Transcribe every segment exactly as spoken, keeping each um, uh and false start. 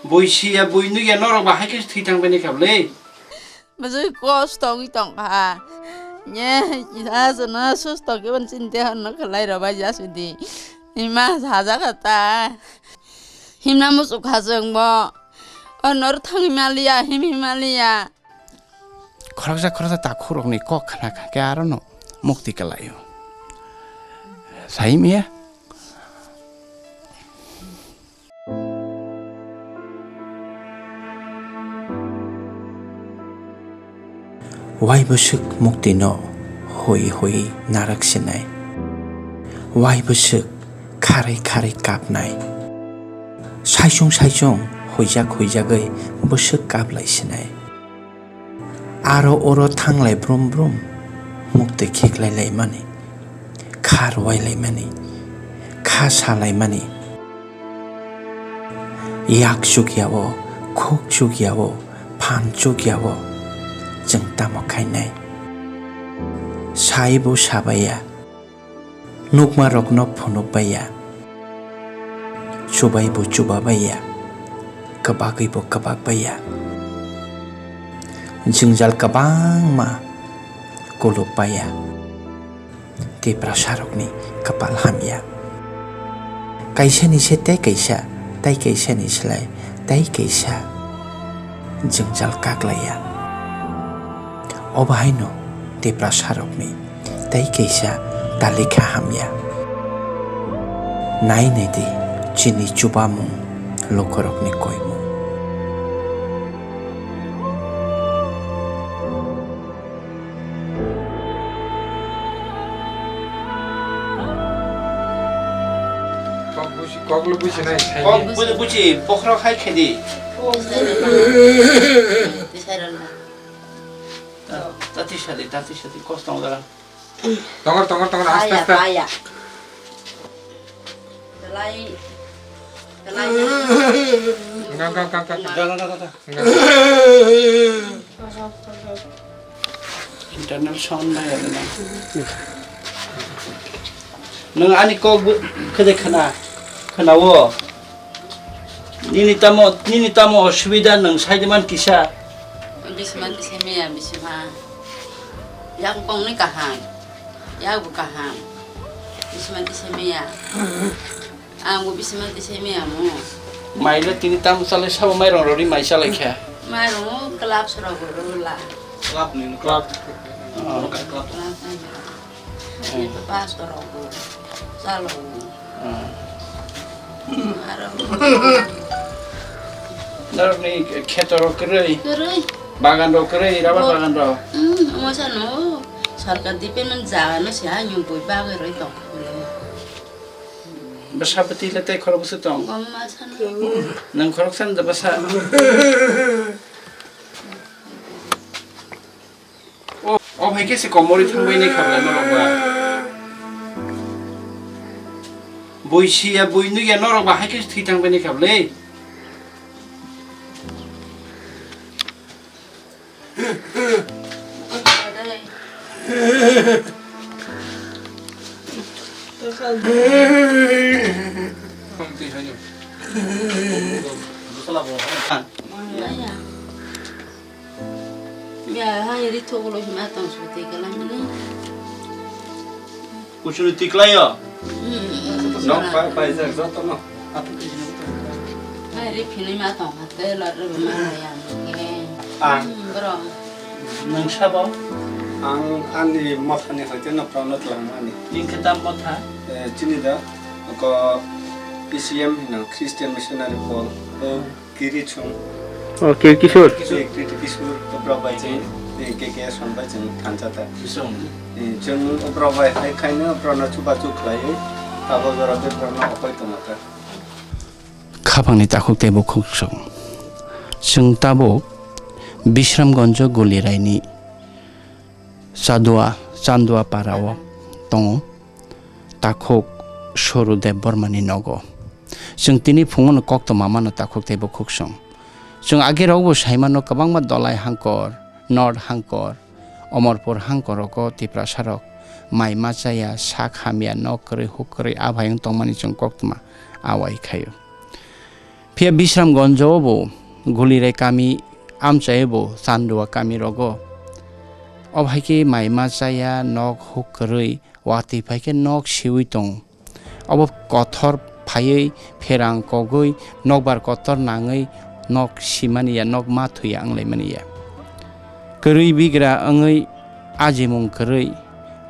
Bui siya, bui nukya, norok ba hai khe thwi thang bini kha bwle. Bwswk kosto wngwi tongkha. Nye, kisa chwngno susto khe bo chini dehono khlai rwbaijak sidi. Hima sajak kha ta. Himna muchuk kha chwng bo. O noro thangwi maliya, himwi maliya. Khoroksa khoroksa takhukrokni kok khna kha khe arono mukti kwlaio. Sai miya? Wai bwswk muktino hui hui narwk sinai. Wai bwswk kharwi kharwi kapnai. Saichung saichung huijak huijagwi bwswk kaplai sinai. Aro oro thanglai brum brum muktwi khiklai laimani, kha rwai laimani, kha sa laimani. Yak chukya-o, khuk chukya-o, phan chukya-o, chwng tamo khainai? Saibo sabaiya, nukmarokno phunukbaiya, chubaibo chubabaiya, kwbagwibo kwbakbaiya. Jwngjal kwbangma kulukbaiya. Tiprasarokni kwpal hamya. Kaisani se tei kaisa, tei kaisani slai tei kaisa jwngjal kaklaiya. Obo haino Tiprasarokni tei kaisa talikha hamya. Nai nai di chini chubamung, lukurokni koimung. Kok busi, kok lo busi nai, sai. Kok busi, busi, bokhorok hai khedi. Tisai rwla. Ta, ta tisa di, ta tisa di, kos tong jalan. Tongor, tongor, tongor, aste, aste. Paya, paya. Telai, telai. Gang, gang, gang, gang. Gang, gang, gang, gang. Internal sound bai aro na. Nwng ani kok bu-, khede khna, khna-o. Nini tamo, nini tamo osubida nwng saide man kisa? Bisma tisai maya, bisma. Yak kong ni kaham. Yak bu kaham. Bisma tisai maya. Ang bo bisima tisai maya mo. Maile tini tam salai sabo mairong rori mai salai kha. Mairong o club sorok rula. Club ni club. Oh. Club. Club ni. Hmm. Pastor rok bo salo. Hmm. Aro. Norok ni kheto rok kwrwi. Kwrwi. Bagan rok kwrwi, rubber bagan rok. Hmm, omo sano sarkar department jaga no se ha nyung bui bagwi roi tong. Bwsa bwtwi le tei khorok bwswk tong? Bo ma sana. Nwng khorok sana da bwsa. O, o hai khe se komorwi thangbai nai kha bwlai norok ba. Bui siya, bui nukya norok ba hai khe thwi thangbai nai kha bwlai. Ya, hai ri thok lo hima tong su te kalang ni. Kuchuri tiklai yo. Hmm. Nok pa, pa ijak joto no. Hai ri phini ma tong ha te la ri ma ya ni ke. Ah. Hmm, bro. Nang sabo? Ang ani motha ni hoite no prono tlang mani. Ni khe tam motha? Eh, chini da ko P C M hino Christian Missionary Paul. Oh. Kiri chung. Oh, Kiri Kishore. Kiri Kishore, Kiri Kishore, obrok bai chwng, eh, K K S one bai chwng thansa ta. Bisong. Eh, chwng obrok bai hai khaino obrokno chubachu khlaiwi, abo jora be obrokno okoi tongma ta. Khapangni takhuk tei bukhuk song. Chwng tabuk Bisramganjo Guliraini Chadua, Chandua para o tongo. Takhuk Soru Debbarmani nogo. Chwng tini phungono koktwma mano takhuk tei bukhuk song. Chwng age rokbo saimano kwbangma Dolai hangkor, North hangkor, Omorpur hangkor rogo Tiprasarok mai ma chaya, sak hamya, nok kwrwi, huk kwrwi, a bai wng tongmani chwng koktwma awai khaio. Phiya Bisramgonjo bo Gulirai kami amchai bo Chandua kami rogo. Obo hai khe mai ma chaya, nok huk kwrwi, watwi phai khe nok siwi tong. Obo kothor phaiwi pherang kogwi nokbar kotor nangwi nok simani ya, nok ma thwi ya wnglaimani ya. Kwrwi bigra wngwi ajimung kwrwi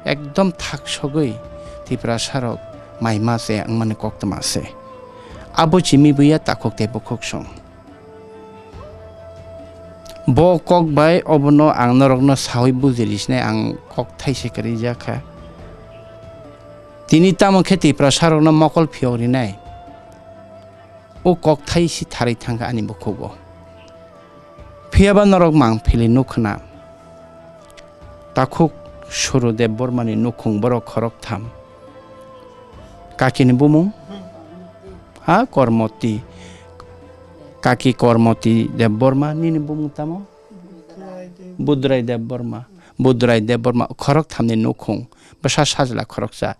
ekdom thak sogwi Tiprasarok mai ma chaya wngmani koktwma se. Abo chimi buya takhuk tei bukhuk song. Bo kok bai obono ang norokno saui bujili sinai ang kok thaise kwrwi jakha. Tini tamo khe Tiprasarokno mokol phiyok rinai. O kok thaisi tharwi thangkha ani bukhugo. Phiyaba norok mang phili nukhna. Takhuk Suru Debbarmani nukhung borok khoroktham. Kakini bumung? Ha, Kormoti. Kaki Kormoti Debbarma, nini bumung tamo? Budrai Debbarma. Budrai Debbarma khorokthamni nukhung. Bwsa sajla khoroksa.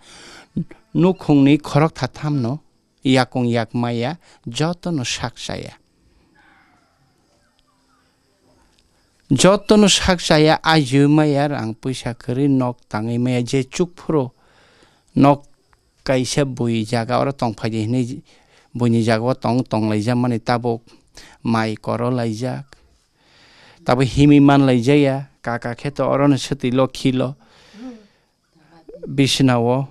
Nukhungni khoroktathamno yakung yak maya, jotono sak chaya. Jotono sak chaya, ajiui maya, rang puisa kwrwi nok tangwi maya, je chukphuru nok kaisa bui jaga oro tongphaidi hinwi buini jaga o tong tonglaijak mani tabuk mai koro laijak. Tabuk himwi manlaijaya, kaka khe to orono swtwi lo khilo. Bisina o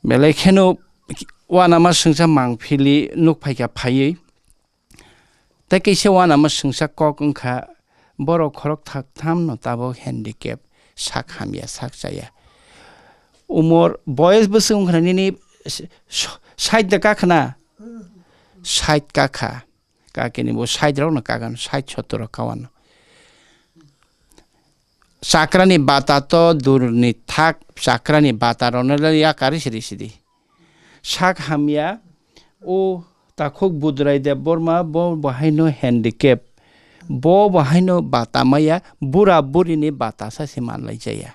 belai kheno uanama swngsa mangphili nukphaikha phaiwi. Tei kaisa uanama swngsa kok wngkha, borok khoroktham no tabuk handicap, sak hamya, sak chaya. Umor, boyes bwswk wngkha nini s-, s-, sait da kakhna? Sait kakha. Kakini bo sait rokno kagan, sait sottor rok kawano. Chakrani bata to durni thak, chakrani bata rokno le yakarwi sidi sidi. Sak hamya, o takhuk Budrai Debbarma, bo bahaino handicap, bo bahaino bata maya, bura burini bata sa se manlaijaya.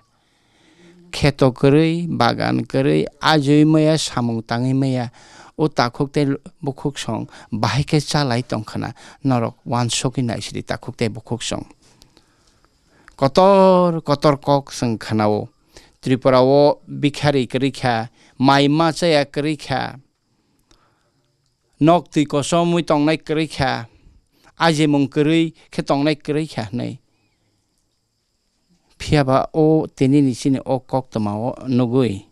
Kheto kwrwi, bagan kwrwi, ajui maya, samung tangwi maya, o takhuk tei bukhuk song bahai khe chalai tongkhana, norok uansukwi naisidi takhuk tei bukhuk song. Kotor kotor kok chwng khanao. Tripura o bikhari kwrwi kha, mai ma chaya kwrwi kha, nok twi kosomwi tongnai kwrwi kha, ajimung kwrwi khe tongnai kwrwi kha hwnwi. Phiyaba o tini ni chini o koktwma o nugwi,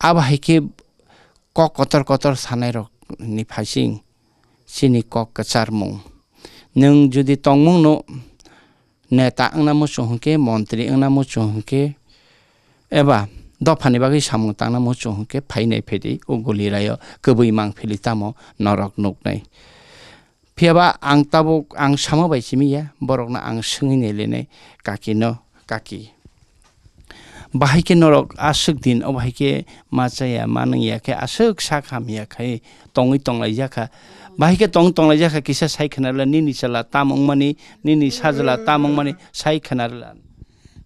abo hai khe kok kotor kotor sanai rok ni phaising chini kok kwcharmung. Nwng jodi tongmung no neta wngna muchung hwnkhe, montri wngna muchung hwnkhe, eba dophani bagwi samung tangna muchung hwnkhe, phainai phaidi o Gulirai o kwbwi mangphili tamo norok nuknai. Phiyaba ang tabuk ang sama bai simi ya, borokno ang swngwi nailainai, kaki no, kaki. Bahai khe norok aswk din, o bahai khe ma chaya, ma nungya khe aswk sak hamya khai tongwi tonglaijak kha. Bahai khe tong tonglaijak kha, kisa sai khna rwla, nini chwla tam wngmani, nini sajla tam wngmani sai khna rwla.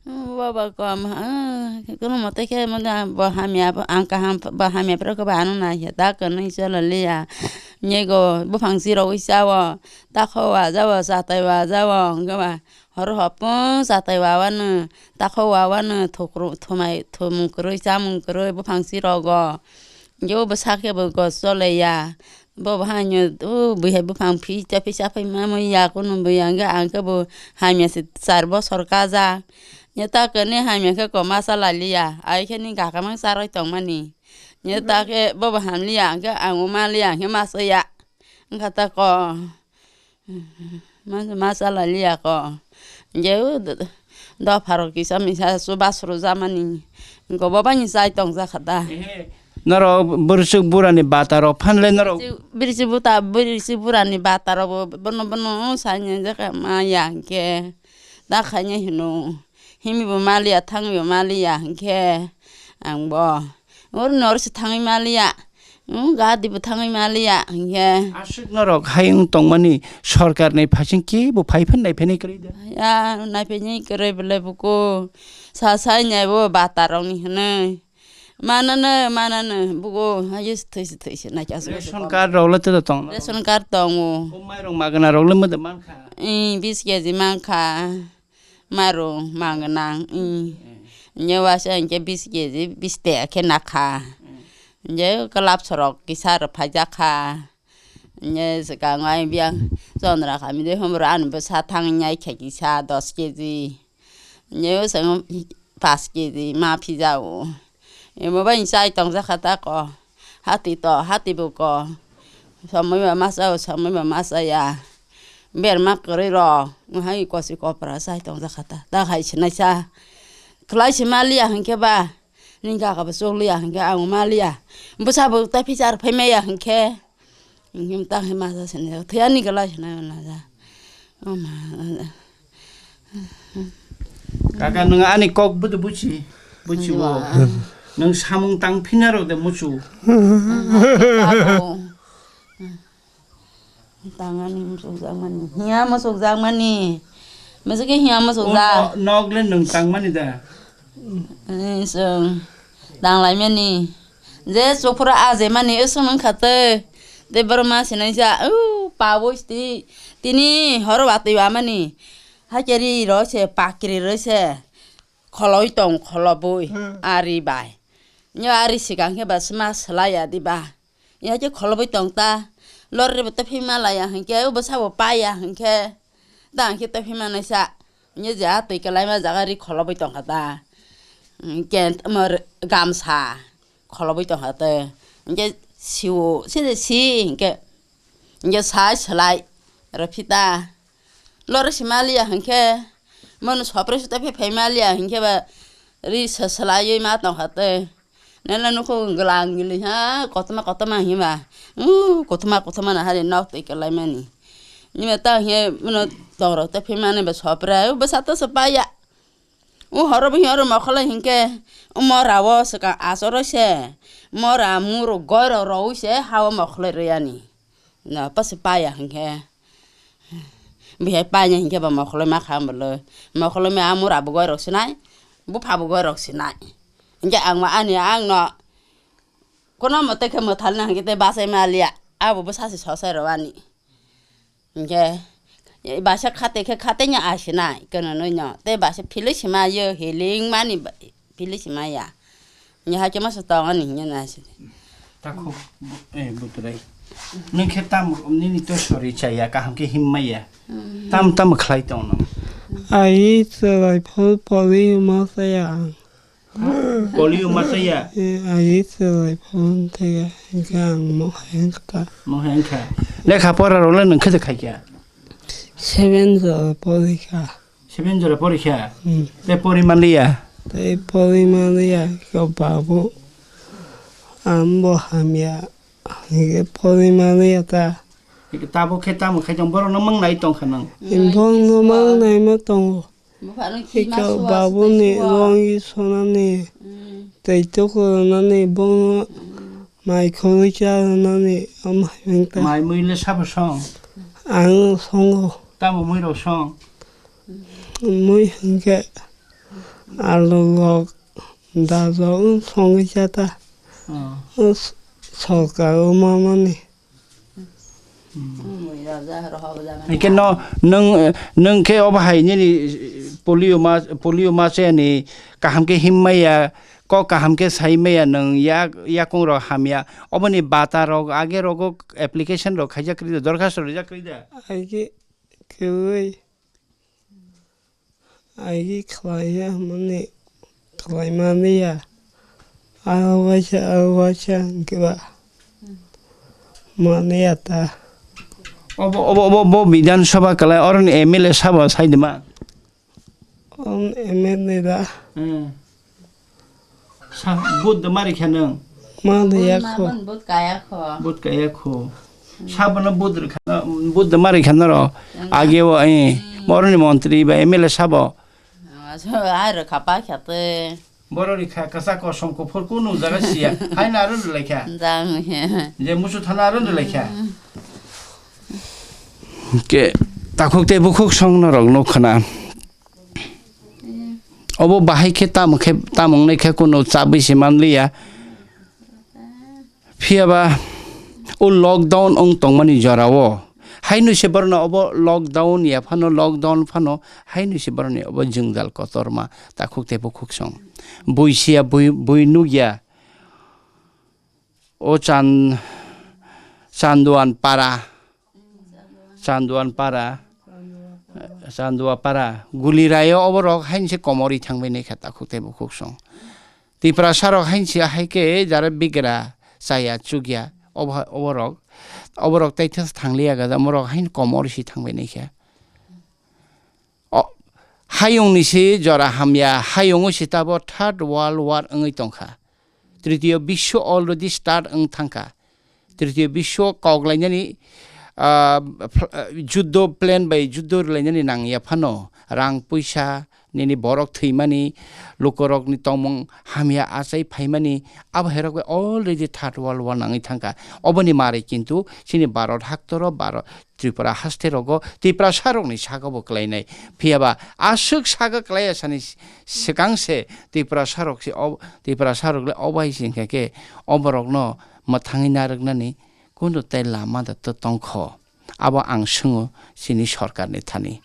Baba kom, ah, kono mote khe mo da bo hamya, ang kaham, bo hamya phuru khe bo ano nai khe da kwnwi chwla liya. Nyego buphang sirogwi chawo, takho wajawo, chatai wajawo, hwnkhe ba horo hopung chatai wawano, takho wawano, thukru-, thumai, thumung kwrwi, chamung kwrwi, buphang sirogo. Hwnkhe o bwsa khe bo gos chole ya. Bo bo haino, o bwihai buphang phisa phisa phai mamwi ya kunu bo ya, hwnkhe ang khe bo hamya se char bosor kajak. Neta khe ni hamya khe koma cha lai liya, ai khe ni gakamang charwi tongmani. Neta khe bo bo ham liya, hwnkhe ang o ma liya, hwnkhe ma cha ya. Wngkha ta ko. Ma, ma cha lai liya ko. Hwnkhe o d-, d-, dopha rok kisa misa chubachu rwjak mani. Hwnkhe bo bai ni chai tong jak kha ta. Ehe, norok bwrwswk burani bata rok phan le norok. Bwrwswk buta, bwrwswk burani bata rok bo bono, bono sai ni jak kha ma ya hwnkhe. Da khainai hino. Himwi bo ma liya, thangwi bo ma liya hwnkhe ang bo. Oro ni oro se thangwi ma liya. Hmm, gadi bo thangwi maliya hinkhe. Aswk norok hayung tongmani sorkar ni phaising kebo phai phan nai phainai kwrwi da? Ya, nai phainai kwrwi belai buko. Sa sai nai bo bata rok ni hinwi. Manano, manano, bugo, hayo thwi se, thwi se, naikha se. Ration card rok le tei tong? Ration card tongo. O mairok magna rok le mode mankha? Ih, bis keji mankha. Mairok magna, ih. Nyo wasa hinkhe bis keji, bis teka khe nakha. Nyo kwlap sorok kisa rw phaijakha. Nyo swkang ai biyang chondra kami de humro ani bwsa thang nyai khe kisa dos keji. Nyo swkang pas keji ma phijao. Emo bai chai tongjakha ta ko. Hati to, hati bo ko. Somoi ba ma chao, somoi ba ma chaya. Berma kwrwi rok. Hai kosi kopra chai tongjakha ta. Ta hai sinai sa. Khlai se maliya hinkhe ba. Nini kaka bo chukliya hinkhe ang maliya. Bwsa bo ta phichar phai maya hinkhe. Hinkhe ta hai masa sini. Thaya ni khlai sinai maliya. O ma. Kaka, nwng ani kok bwdw buchi, buchi o. Nwng samung tang phina rok de muchu. Tangani musukjakmani. Hiya musukjakmani. Musuk khe hiya musukjak. O no-, nok le nwng tangmani da? Chwng tanglaimani. Je chukphuru aje mani, usung wngkha tei. Tei borok ma sinaisa, u, paboi tini, tini horo watwi wamani. Hakhe ri roi se, pakri roi se, kholoi tong kholobwi, hmm, ari bai. Nyo ari sikang khe ba sma slai ya diba. Nyo khe kholobwi tong ta. Lorre bo tei phima laya hinkhe, o bwsa bo paya hinkhe. Tang khe tei phima naisa. Nyo je a twi kwlaima jaga ri kholobwi tongkha ta. Hinkhe mo gamsa kholobwi tongkha tei. Hinkhe siwo, sini si hinkhe. Hinkhe sai slai rw phi ta. Lorre si maliya hinkhe, mono sopre sota phe phai maliya hinkhe ba ri sa slaiwi ma tongkha tei. Nana nukho glang gili ha, kothoma kothoma hima. Uh, kothoma kothoma na hari nok tei kwlaimani. Nima ta hinkhe mono tongrok tei phimani ba sopre, uh, bwsa to se paya. U horo bo hiya oro mokholoi hinkhe, u mora o swkang asoro se, mora muruk goiro rowi se ha o mokholoi rwiyani. No, pasi paya hinkhe, bihai panya hinkhe ba mokholoi ma kha boloi. Mokholoi ma a mura bo goirok sinai, bupha bo goirok sinai. Hinkhe ang ma ani ang no kono mote khe mwthalna hinkhe tei bachai ma liya, abo bwsa se sosai rwani. Hinkhe basa khate khe khate nya asinai, kono no nya. Tei basa philwi sima yo, healing mani ba-, philwi sima ya. Nya hakhe masa tong ani hinya na si. Takhuk, bu-, eh, buturai. Nwng khe tam nini to sori chaya, kaham khe himma ya. Tam tam khlai tong nang. Ai chwrai phone pori ma saya. Polio ma saya. Eh, ai chwrai phone thega, hinkhe ang mo hai wngkha. Mo hai wngkha. Lekha pora rok le nwng khe de khai kya? Seven jora porikha. Seven jora porikha? Hmm. Te pori manliya? Te pori manliya, ko babu. Ambo hamya, hige pori manliya ta. Hige tabo khe tamo khai tong, borok no mang nai tong kha nang? Borok no mang nai ma tongo. Ika babuni longi sonani, tei tukurunani, bono mai khorwi charwnani, omo hai wngkha. Mai mui le sabo song? Ang songo. Tamo mui rok song? Mui hwnkhe alu rok, dal rok wng songwi chata. Oh. O s-, sorkar o mamani. Hingke no, nwng, nwng khe obo hai nini polio ma, polio ma chayani kaham khe him maya, kok kaham khe sai maya, nwng yak, yakung rok hamya. Oboni bata rok age rogo application rok khaijak kwrwi da, dorkhasto rijak kwrwi da? Age kwrwi. Agi khlaiya hwnmani khlaimani ya. Aro waisa, aro waisa hwnkhe ba mani ya ta. Obo, obo, obo, bo Bidhan Sabha kwlai, oroni M L A sabo sai de ma? Om M L A da. Hmm. Sa, vote da mari kha nang? Ma da ya kho. Vote kaya kho. Vote kaya kho. Sabono vote rwkha, vote da mari kha naro. Age o, eh, boroni montri ba M L A sabo. Ah, so, ai rwkha pa kha te. Borok rikha kwchak kosom kuphur kunu jaga siya. Haino aro rwlaikha. Jang he. Je musu thana aro rwlaikha. Ke takhuk tei bukhuk song norok nukha na. Obo bahai khe tamo khe, tamo wngnai khe kunu chabwi se manliya. Phiya ba o lockdown wng tongmani jorao haino se borokno obo lockdown ya phano, lockdown phano haino se borokni obo jwngjal kotorma takhuk tei bukhuk song. Bui siya, bui, bui nukya. O Chan-, Chanduan para, Chanduan para, Chandua para, Guliraio oborok haino se komorwi thangbai nai kha takhuk tei bukhuk song. Tiprasa rok haino se hai khe jara bigra chaya chukya, obo-, oborok, oborok tei thanglia gada, omorok haino komorwi se thangbai nai kha. O, hayungni se jora hamya, hayungo se tabo Third World War wngwi tongkha. Tritiyo Biswa already start wng thangkha. Tritiyo Biswa kok lainani, ah, ph-, ah, juddo plan bai juddo rwlainani nangya phano rang puisa nini borok thwimani, lukorokni tongmung hamya achai phaimani, abo hairok bai already Third World War nangwi thangkha. Oboni mari kintu chini Bharat haktoro Bharat Tripura haste rogo Tiprasa rokni saka bo kwlainai. Phiya ba aswk saka kwlaiya sani s-, swkang se Tiprasa rok se ob-, Tiprasa rok le obo hai se hwnkha khe oborokno mwthangwi narwknani kunu tei lama da to tongkho. Abo ang swngo chini sorkarni thani.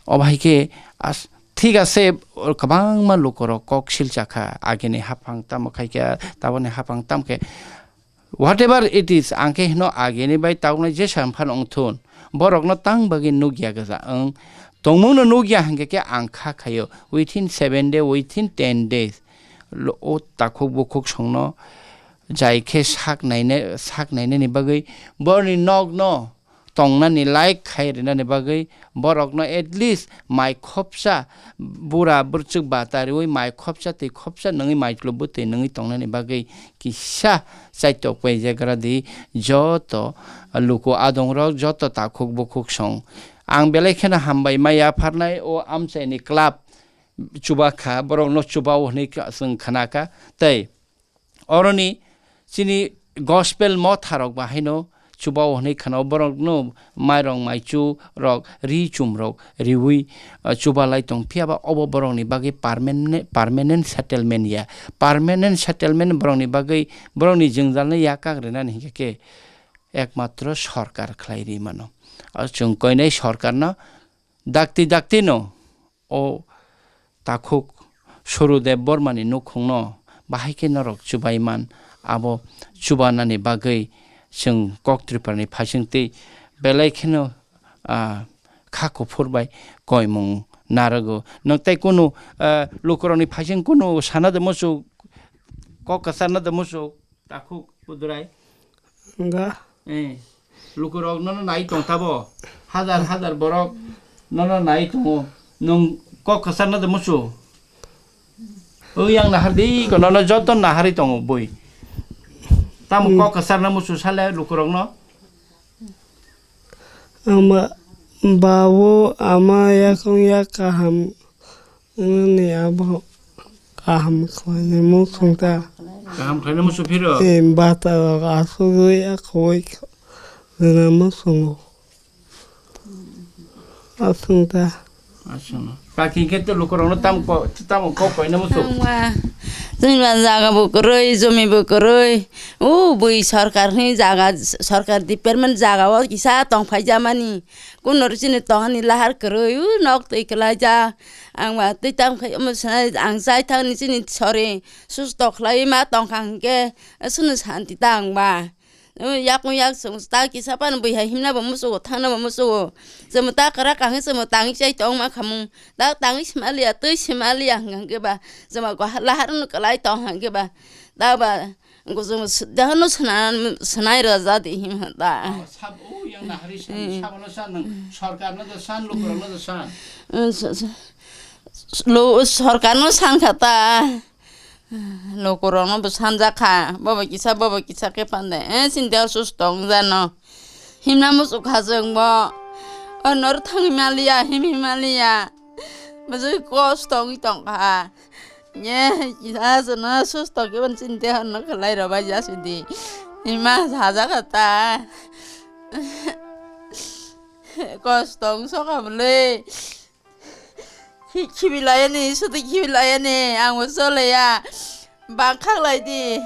Obo hai khe as-, thik ase, kwbangma lukorok kok silchakha, agini haphang tamo khaikha, taboni haphang tamo khe. Whatever it is, ang khe hino agini bai tabuknai jesa phano wngthun, borokno tang bagwi nukya gwja wng tongmungno nukya hwnkhe khe ang kha khaio, within seven day, within ten days, lo-, o takhuk bukhuk songno jai khe sak naina-, sak nainani bagwi borokni nokno tongnani like khai rinani bagwi borokno at least mai khopsa bura bwrwchwk bata riwi mai khopsa twi khopsa nungwi mai chwlwk bwtwi nungwi tongnani bagwi kisa chaitok pai jagra di joto luku adongrok joto takhuk bukhuk song. Ang belai kheno hambai ma yapharnai o amchaini club chubakha borokno chubao hwnwi chwng khnakha tei Oroni chini gospel motharok bahaino chubao hwnwi khwnao, borokno mairong maichu rok, ri chum rok riwi, ah, chubalai tong, phiya ba obo borokni bagwi permanent, permanent settlement ya. Permanent settlement borokni bagwi, borokni jwngjalno yakak rwnani hinkhe khe ekmatro sorkar khlai ri mano. Ah, chwng koinai sorkarno dakti dakti no o takhuk Surudev Bormani nukhungno bahai khe norok chubai man, abo chubanani bagwi chwng Kok Triparani phaisingtwi belai kheno, ah, kha kuphur bai koimung narwgo. Nwng tei kunu, ah, lukurokni phaising kunu sana de muchuk, kok kwcharna de muchuk, takhuk Pudurai. Wngkha. Eh, lukurok nono nai tong tabo. Hazar hazar borok nono nai tongo. Nwng kok kwcharna de musu. O yang nahar di ko nono joto nahari tongo bui. Tamo Hmm. kok kwcharna musu sale lukurokno. Ama babu ama yakung yak kaham. Nini abo kaham khlainai muchung ta. Kaham khlainai muchung phiro? Eh, bata rok asugwi akhoi rwna muchungo. Asung ta. Asung. Kaki khe to lukurokno tam ko, tam ko koina muchung. Ang ma, chwng ba jaga bo kwrwi, jomi bo kwrwi. O bui sarkar ni jaga, sarkar department jaga o kisa tong phai jamani. Kuno chini tongani lahar kwrwi, u nok twi kwlaijak. Ang ba twi tam khai omo sanai, ang chai thangni chini sori susto khlai ma tongkha hwnkhe, suno santi ta ang ba. U yakung yak sung ta kisa pan bui hai himna bo musugo, thangna bo musugo. Chwng ta kwrak kahung chwng tangwi chai tong ma khamung. Ta tangwi sima liya, twi sima liya hwnkha hwnkhe ba. Chwng lahar no kwlai tong hwnkhe ba. Ta ba Gujung s-, dahano sna-, snai rwja di him da. Oh, sab, oh, yang nahari san, Hmm. Sabano san nang, sorkarno da san, lukurokno da san. Hmm, s-, s-, s-, lo-, sorkarno san kha ta. Lukurokno bo sanjak kha, bobo kisa, bobo kisa khe pande. Eh, sinti osus tong jano. Himna musu kha jeng bo. Oh, nor thang himaliya, him himaliya. Bajai kos tong tong kha. Ye, kisa aswkno susto khe chini dehono khlai rw bai jasidi. Ima sajak ta. Kosto wngsoka bwlwi. Khi-, khibilayani, sudu khibilayani, ang bo chole ya. Bang khaklai di.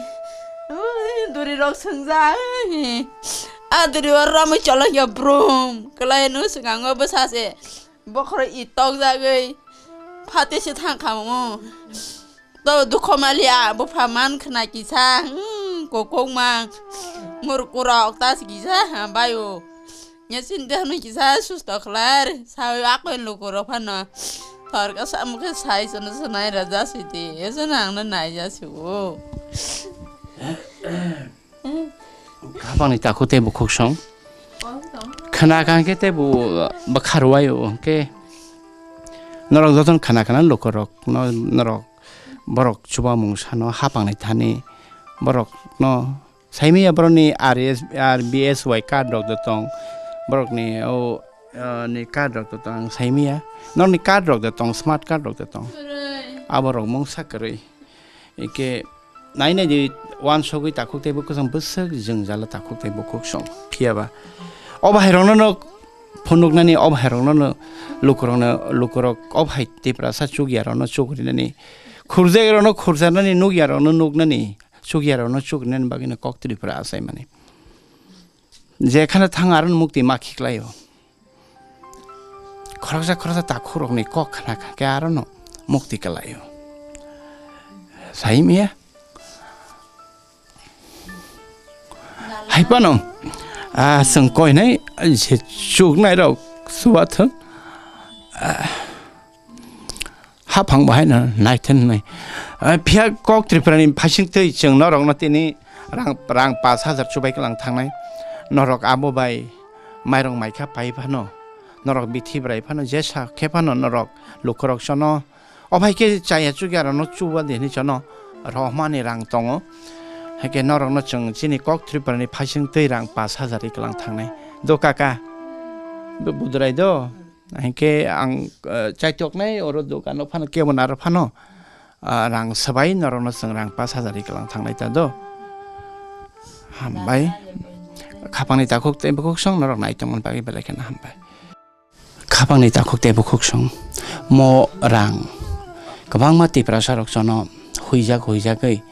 Ui, duri rok swngjak. A duri o romwi cholok ya brum. Kwlai no swngango bwsa se. Bokhorok i tokjagwi. Phate se thang kha mo. To dukho maliya, bupha man khna kisa. Hmm, kokok mang. Murkurok tas kisa, ha, bayo. Nya chini dehono kisa susto khlai, sawi akoi lukurok phano. Thor ka samung khe sai chwngno chwnai rw jasidi, e chwngno angno nai jasigo. Khapangni takhuk tei bukhuk song. Khna kha khe tei bo bwkha rwai o hwnkhe. Norok jotono khna khna lukurok no norok borok chubamung sano hapangni thani borok no Saimaya borokni R S, R B S Y card rok de tong. Borokni o, o, ni card rok de tong saimaya. Nokni card rok de tong, smart card rok de tong. Kwrwi. Abo rok mungsa kwrwi. Eke nai nai di wansogwi takhuk tei bukhuk song bwswk jwngjalo takhuk tei bukhuk song. Phiya ba o bahai rokno no phunuknani, o bahai rokno no lukurokno, lukurok o bahai Tiprasa chukya rokno chukrinani. Khurjak rokno khurjanani, nukya rokno nuknani. Chukyarokno chukrinani bagwino kok Tripura achaimani. Jekhano thang arono mukti ma khiklaio. Khoroksa khoroksa takhukrokni kok khna kha khe arono mukti kwlaio. Saimaya. Haipano, ah, chwng koinai je chuknairok chubathwng. Ah. Haphang bo haino naithok nai. Ah, phiya kok Tripura ni phaising twi chwng norok no tini rang, rang pash hajar chubai kwlang thangnai. Norok abo bai mairok maikha pai phano, norok bithi bwrai phano, jesa khe phano norok lukurok chono. O bai khe chaya chukya rok no chuba di hinwi chono rohmani rang tongo. Hai khe norok no chwng chini kok Tripura ni phaising twi rang pash hajar ri kwlang thangnai. Do kaka, do budrai do. Hinkhe ang, eh, chaitoknai oro dukano phano kebo naro phano, ah, rang swbai norokno chwng rang pash hajar ri kwlang thangnai ta do. Hambai. Khapangni takhuk tei bukhuk song norok naitongmani bagwi belai kheno hambai. Khapangni takhuk tei bukhuk song mo rang kwbangma Tiprasa rok chono huijak huijagwi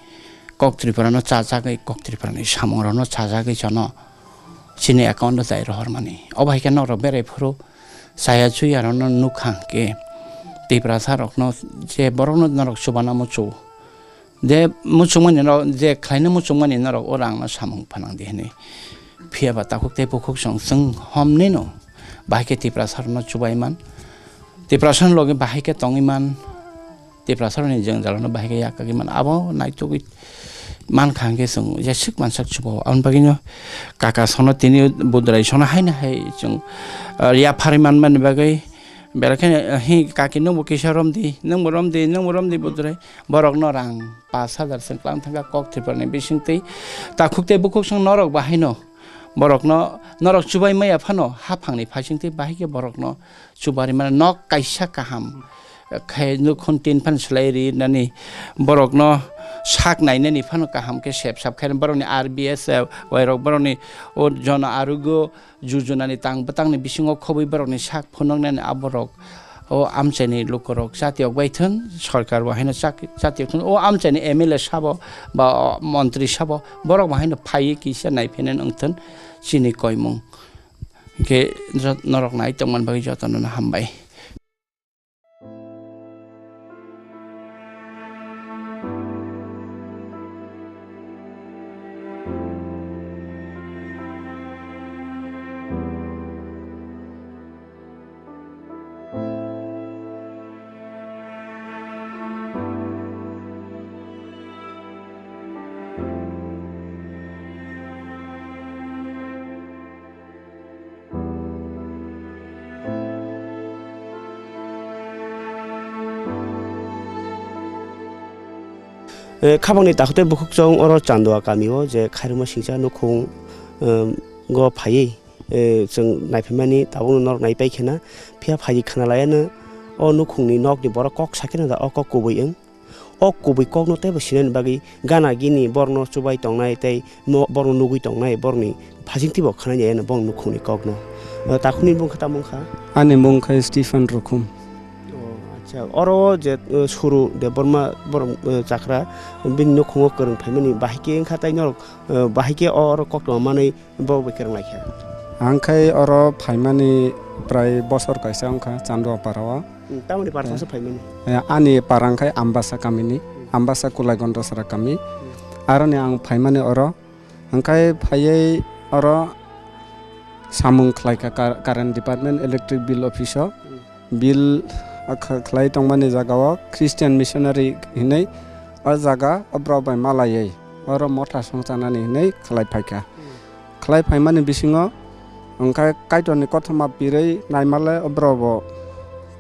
kok Tripura no chajagwi kok Tripura ni samung rok no chajagwi chono chini account o jai rohormani. Obo hai khe norok berai phuru chaya chuya rokno nukha hwnkhe Tiprasa rokno je borokno norok chubana muchung. Je muchungmani norok, je khlaina muchungmani norok o rangno samung phanang di hwnwi. Phiya ba takhuk tei bukhuk song chwng homnino bahai khe Tiprasa rokno chubai man. Tiprasa ni logi bahai khe tongwi man. Tiprasa rokni jwngjalano bahai khe yakagwi mano. Abo naitugwi mankha hwnkhe chwng jeswk mansak chubo. Aboni bagwino kaka sono tini budrai sono haino hai chwng, ah, yapharwi manmani bagwi belai kheno, ah, hi kaki nwngbo kisa romdi, nwngbo romdi, nwngbo romdi budrai. Borokno rang pash hajar chwng klang thangkha kok Tripura ni bisingtwi. Takhuk tei bukhuk song norok bahaino borokno norok chubai maya phano haphangni phaisingtwi bahai khe borokno chubarimani nok kaisa kaham khe nukhung tin phan swlai ri nani borokno sak nainani phano kaham khe sep sap khe borokni R B S, eh, wairok borokni o jono arogo jujunani tang bwtangni bisingo khobwi borokni sak phunuknani aborok o amchaini lukurok chatiok bai thwng sorkar bo haino chak-, chatiok thwng o amchaini M L A sabo ba o montri sabo borok bo haino phaiwi kisa naiphainani wngthwng chini koimung. Hinkhe jot-, norok nai tongmani bagwi jotono no hambai. Eh, khabangni takhuk tei bukhuk chwng oro Chandua kamio je khairokma singcha nukhung, em, go phaiwi, eh, chwng naiphaimani tabukno norok naipai khena. Phiya phaiwi khwnalaiano o nukhungni nokni borok kok sakheno da o kok kubui wng. O kubui kokno teibo sinani bagwi gana gini borokno chubai tongnai tei mo-, borokno nugwi tongnai, borokni phasingtwi bo khwnai ya bono nukhungni kokno. Eh, takhukni bumung khe tamo wngkha? Ani bumung khe Stephen Rukhum. O, acha. Oro je, eh, Suru Debbarma borok, eh, chakra, bini nukhungo kwrwng phaimani bahai khe wngkha tei norok, eh, bahai khe o oro koktwma manwi bo bai kwrwng lai kha. Ang khai oro phaimani prai bosor kaisa wngkha Chandua para o. Hmm, tamoni para Eh, thangsa phaimani? Eh, ani para wngkhai Ambasa kamini, Hmm. Ambasa Kulaigondo sara kami. Hmm. Aroni ang phaimani oro, hwnkhe phaiwi oro samung khlaikha kar-, current department, electric bill office o. Hmm. Bill, ah, kha-, khlai tongmani jaga o Christian missionary hinwi o jaga o borok bai malaiwi oro motha songchanani hinwi khlai phaikha. Hmm. Khlai phaimani bisingo hwnkhe Kaitorni kothoma pirwi naimale o borok bo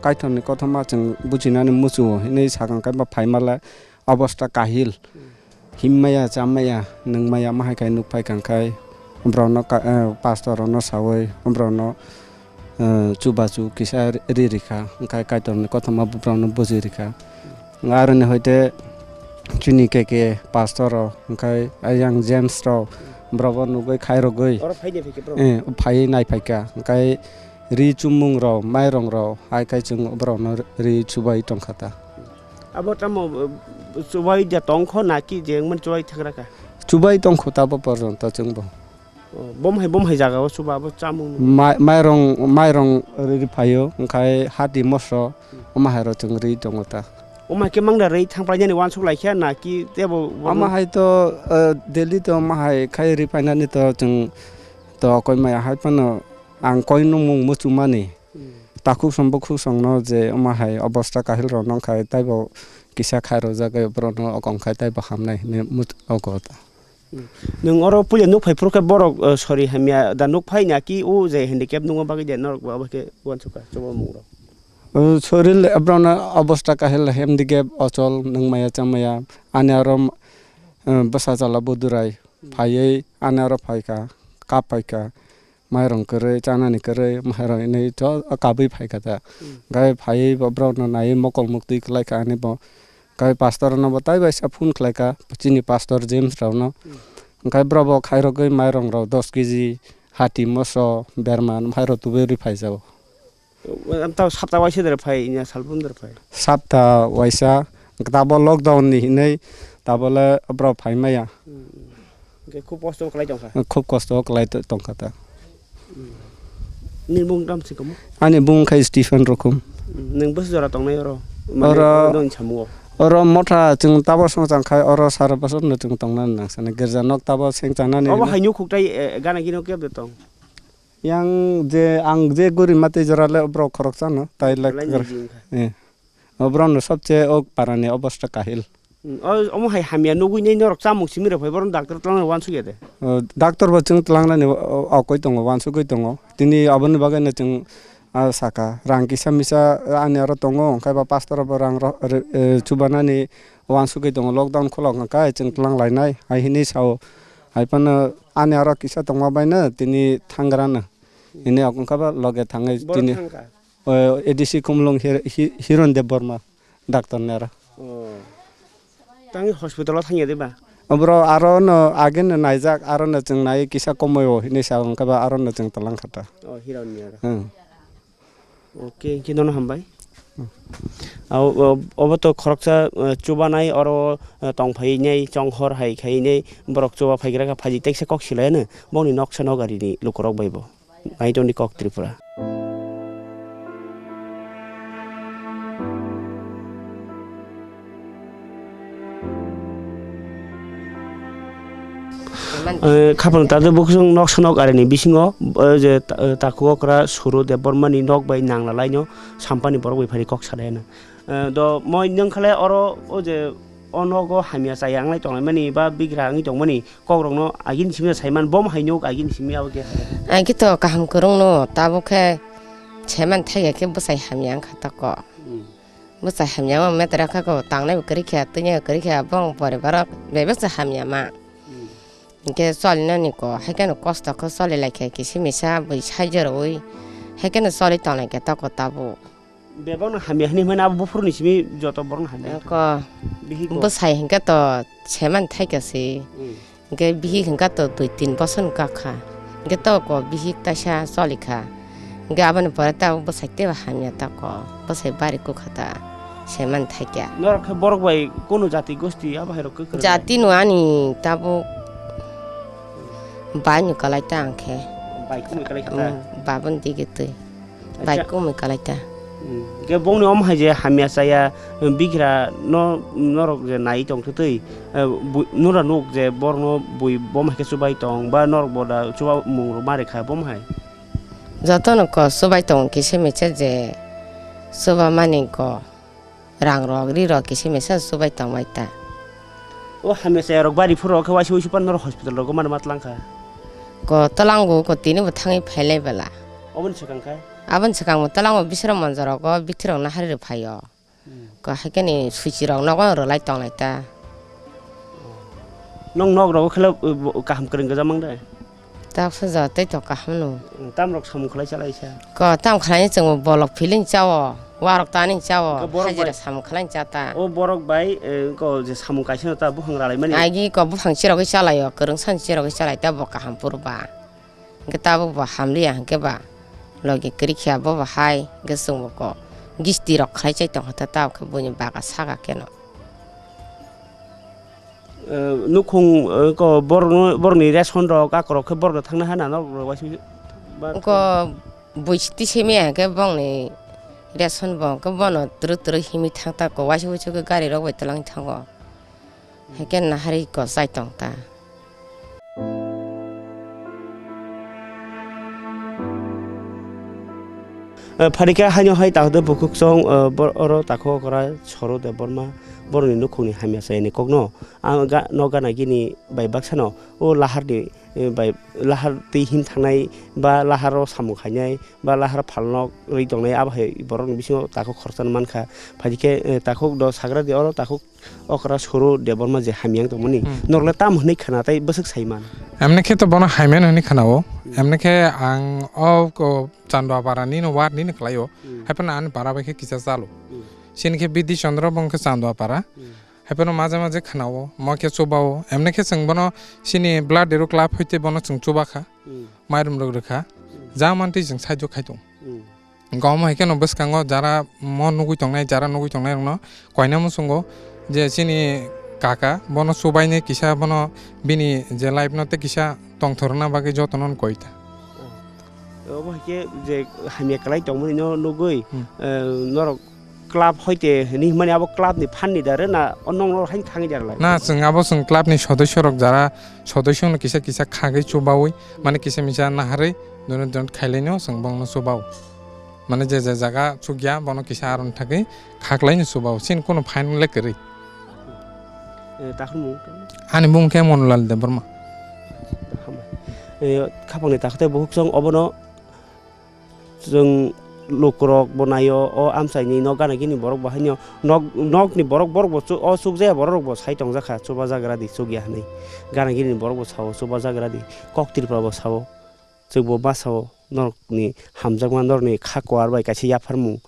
Kaitorni kothoma chwng bujinani muchungo hinwi sakha, hwnkhe bo phaimale obosta kahil. Hmm. Himmaya, chamaya, nwngmaya, ma hai khai nuk phai kha, hwnkhe borokno ka-, eh, pastor rokno saui borokno, eh, chubachu kisa ri rikha, hwnkhe Kaitorni kothoma borokno buji rikha. Aroni hoite chini K K pastor rok, hwnkhe ayang James rok, borokbo nugui khairogwi, Oro phai de phai khe borok? Eh, phaiwi nai phaikha, hwnkhe ri chumung rok, mairong rok, hai khai chwng borokno ri chubai tongkha ta. Abo tamo, eh, chubai da tongkho naki je wngmani chubai thagra kha? Chubai tongkho ta bo porjonto chwngbo. Oh, bom hai, bom hai jaga o chuba abo chamung. Mai-, mairong, mairong ri, ri phaio, hwnkhe hati moso, Hmm. omo hai rok chwng ri tongo ta. Omo hai khe mangda ri thang phainani uansuk lai kha naki tebo Omo hai to, eh, daily to omo hai khai ri phainani to chwng to koi maya hai phano ang koi nungmung muchumani. Hmm. Takhuk song bukhuk song no je omo hai obosta kahil rok nong khai taibo kisa khai rojak borok no okong khai taibo hamnai hinwi mut-, ogo ta. Hmm. Nwng oro puila nuk phai phuru khe borok, eh, sori hamya da nuk phai na ki o je handicap nungma bagwi de norok bo abo khe uansuk kha chuba mung rok? O sori le borok no obosta kahil handicap ochol nung maya cha maya ani oro, eh, bwsa chala budurai Hmm. phaiwi ani oro phai kha, kap phai kha. Mairong kwrwi, chanani kwrwi, mairong hinwi to kabui phai kha ta. Hmm. Gai phaiwi bo borokno naiwi mokol muktwi kwlai kha ani bo. Gai pastor rokno bo tai bai sa phone khlai kha, chini pastor James rokno. Hmm. Hwnkhe borok bo khairogwi mairong rok dos K G, hati moso, berma hai rok tubui rwi phai jago. Tamo sapta waisa dere phai, nya salbrum dere phai? Sapta waisa, tabo lockdown ni hinwi, tabo le borok phai maya. Hmm, hmm. Hwnkhe khub kosto kwlai tongkha? Khub kosto kwlai to-, tongkha ta. Hmm. Nini bung tamo se kamo? Ani bung khai Stephen Rokhum. Hmm, nwng bwswk jora tongnai oro? Mane Oro, oro nwng samungo? Oro motha chwng tabo songchang khai oro sara bosor no chwng tongnani nang sani. Girja nok tabo sengchanani Obo hino. Haino khuktai, eh, gana gino kebo tong? Yang je, ang je guri matwi jora le borok khoroksa no, tai le Belai kwrw-, nini wngkha. Eh. O borok no sobse o para ni obosta kahil. Hmm, o, omo hai hamya nugui nai norok chamung simi rok phai, borok doctor twlang uansuk ya de? O, doctor bo chwng twlang nani o, o, okoi tongo, uansugui tongo. Tini aboni bagwi no chwng, ah, saka, rang kisa misa, ah, ani aro tongo, hwnkhe ba pastor bo rang ro-, re-, eh, chubanani uansugui tongo, lockdown khulok hwnkhe chwng twlang lainai, hai hinwi sao. Hai phano ani aro kisa tongma bai no tini thangra no. Ini ok wngkha ba loge thangwi Borok tini, thangkha? O, A D C Khumulwng Hir-, Hi-, Hiron Debbarma, doctor ni aro. Oh. Tangwi hospital o thangya de ba? Oborok aro no age no naijak, aro no chwng nai kisa komoi o hinwi sa wngkha ba aro no chwng twlang kha ta. Oh, Hiron ni aro. Hmm. Okay, hwnkhe nono hambai. Hmm. Abo, o-, obo to khoroksa, eh, chubanai oro, eh, tong phai nai, chonghor hai khai nai, borok chuba phai gra kha, phaijik teksa kok silai ano, bongni noksa nokari ni lukurok bai bo. Nai tongdi kok Tripura. Eh, khapang tado bukhusong nok sonok arini bisingo, eh, je ta-, eh, takhuk okra Suru Debbarma ni nok bai nang lalai no sampani borok bai phari kok salai no. Eh, do moi nung khale oro o je o nogo hamya chaya wnglai tonglaimani ba bigra wngwi tongmani kokrokno agini simi saiman bom hai nuk agini simi abo khe. Ang khe to kaham kwrwngno tabuk khe saiman thaiga khe bwsai hamya wngkha tako. Hmm. Bwsai hamya ma metra kha ko tangnai bo kwrwi kha twngnai bo kwrwi kha bong poribar rok bebak se hamya ma. Hmm. Hinkhe cholinani ko haikhe no kosto khe choli lai kha kisa misa bui sai jorwi haikhe no choli tonglai kha tako tabuk. Bebak no hamya hinwi mano abo buphuru ni simi joto borok no hamya. Ko bihik bo. Bwsai hinkhe to seman thaika se. Hmm. Hinkhe bihik hinkhe to dui tin boson kakha. Hinkhe to ko bihik taisa cholikha. Hinkhe aboni pore ta bwsai teibo hamya ta ko. Bwsai bari kukha ta seman thaika. Norok khe borok bai kunu jati gosti abo hai rok kwkrwi? Jati no ani tabuk bai no kalai ta ang khe. Bai kunu kalai kha ta? Hmm, babon digi twi. Bai. Acha. Kumui kalai ta. Hmm. Hingke bongni omo hai je hamya chaya, bikra no, norok je nai tong twi, eh, bui, nura nuk je borno bui bom hai khe chubai tong, ba norok bo da chuba mung rok ma rikha bom hai? Jotono ko chubai tong kisa misa je chuba mani ko. Rang rok, ri rok kisa misa chubai tongbai ta. O hamya chaya rok bari phuru rok khe waisa waisa pan norok hospital rogo mano ma tlang kha. Ko tlango ko tini bo thangwi phailai bela. Oboni swkang khe? Aboni swkang bo tlango bisra monjo rogo bithi rok nahari rw phaio. Hmm. Ko haikhe ni suchi rok nogo rwlai tonglai ta. Nong nok rogo khela, uh, kaham kwrwng gajak mang de? Tak suja tei to kaham no. Tam rok samung khlai chalai sa. Ko tam khlai chwng bolok feeling chao, warok tani chao, ko borok hajira bai samung khlai cha ta. O borok bai, eh, ko je samung kaisa no ta buphang ralai mani. Agi ko buphang chirogwi chalaio, kwrwng san chirogwi chalai ta bo kaham purba. Hingke tabuk bo hamliya hingke ba logi kwrwi khe bo bo hai hingke chwng bo ko gisti rok khlai chai tong kha ta tabuk khe buini baga saka keno. Eh, nukhung, eh, ko borokno, borokni ration rok, akorok khe borokno thangna ha na, norok rok waisa ba. Ko buisti simi hingke bongni ration bo hingke bono twrwk twrwk himwi thang ta ko, waisa waisa khe gari rok bai twlang thango. Hingke nahari ko chai tong ta. Eh, pharikha haino hai takhuk de bukhuk song, eh, bor-, oro takhuk okra Soro Debbarma borokni nukhungni hamya chayani kokno ang ga-, no gana gini bai baksano o laharni, eh, bai lahar twi him thangnai ba laharo samung khainai ba lahar phalno rwi tongnai abo hai borokni bisingo takhuk khoroksa mankha. Phaikhe, eh, takhuk do sagra di oro takhuk okra Soro Debbarma je hamya wng tongmani, hmm, norokle tam hwnwi khna tei bwswk sai man? Emni khe to bono hamya hwnwi khna-o. Hmm. Emni khe ang o ko Chandua para nini ward nini khlai-o. Hmm. Haiphano ani para bai khe kisa chalo. Hmm. Chini khe Bidi Chandra bo wng khe Chandua para. Hmm. Haiphano maje maje khna-o, mo khe chuba-o. Emni khe chwng bono chini blood dero club hoite bono chwng chuba kha. Hmm. Mairum rok rwkha. Hmm. Jang mantwi chwng saijo khai tongo. Hmm. Gom hai kheno bwskango jara mo nugui tongnai, jara nugui tongnai rokno koina muchungo je chini kaka bono chubaini kisa bono bini je life no tei kisa tongthorna bagwi jotono koi ta. Obo hai khe je hamya kwlai tongmani no nugui, hmm, eh, norok club hoite hinwi himani abo club ni phan ni dare na o nong norok haino thangwi dare lai? Na, chwng abo chwng club ni sodosyo rok jara sodosyo no kisa kisa khagwi chubaui mane kisa misa naharwi don don khailai no chwng bongno chubao. Mane je je jaga chukya bono kisa aron thagwi khaklai no chuba o, chini kono phaino le kwrwi. Eh, takhuk mung? Ani mung khe Monolal Debbarma. Hambai. Eh, khapangni takhuk tei bukhuk song obono chwng lukurok bo naio, o amchaini nok gana gini borok bo haino nok, nokni borok, borok bo chu-, o chukjaya borok rok bo sai tongjakha, chubajagra di chukya hinwi. Gana gini borok bo sao chubajagra di, kok Tripura bo sao. Chwngbo masao norokni hamjakma, norokni kha kuar bai kaisa yapharmung,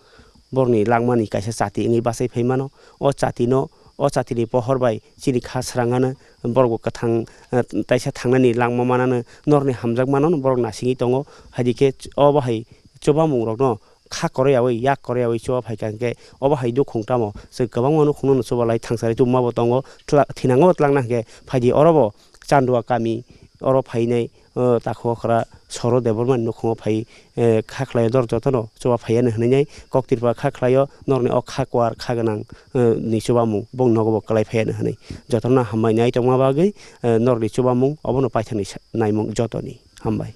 borokni langmani kaisa chati wngwi bachai phai mano. O chatino, o chatini pohor bai chini kha srangano borokbo kwthang, eh, taisa thangnani langma manano norokni hamjakmano borok nasingwi tongo. Haidi khe obo hai chubamungrokno kha koroi yaui, yak koroi yaui chuba phaikha hwnkhe obo hai nukhung tamo chwng kwbangma nukhungno chubalai thangsari tubumabo tongo. Tla-, thinango tlangna hwnkhe phaidi orobo Chandua kami oro phainai. O takhuk okra Soro Debbarma ni nukhungo phai, eh, kha khlaio, norok jotono chuba phaiya hwnwi nai, kok Tripura kha khlaio, norokni o kha kuar kha gwnang, eh, ni chubamung bong nogo bo kwlai phaiya hwnwi. Jotono hambai nai tongma bagwi, eh, norokni chubamung obono paithakni sa-, naimung jotoni. Hambai.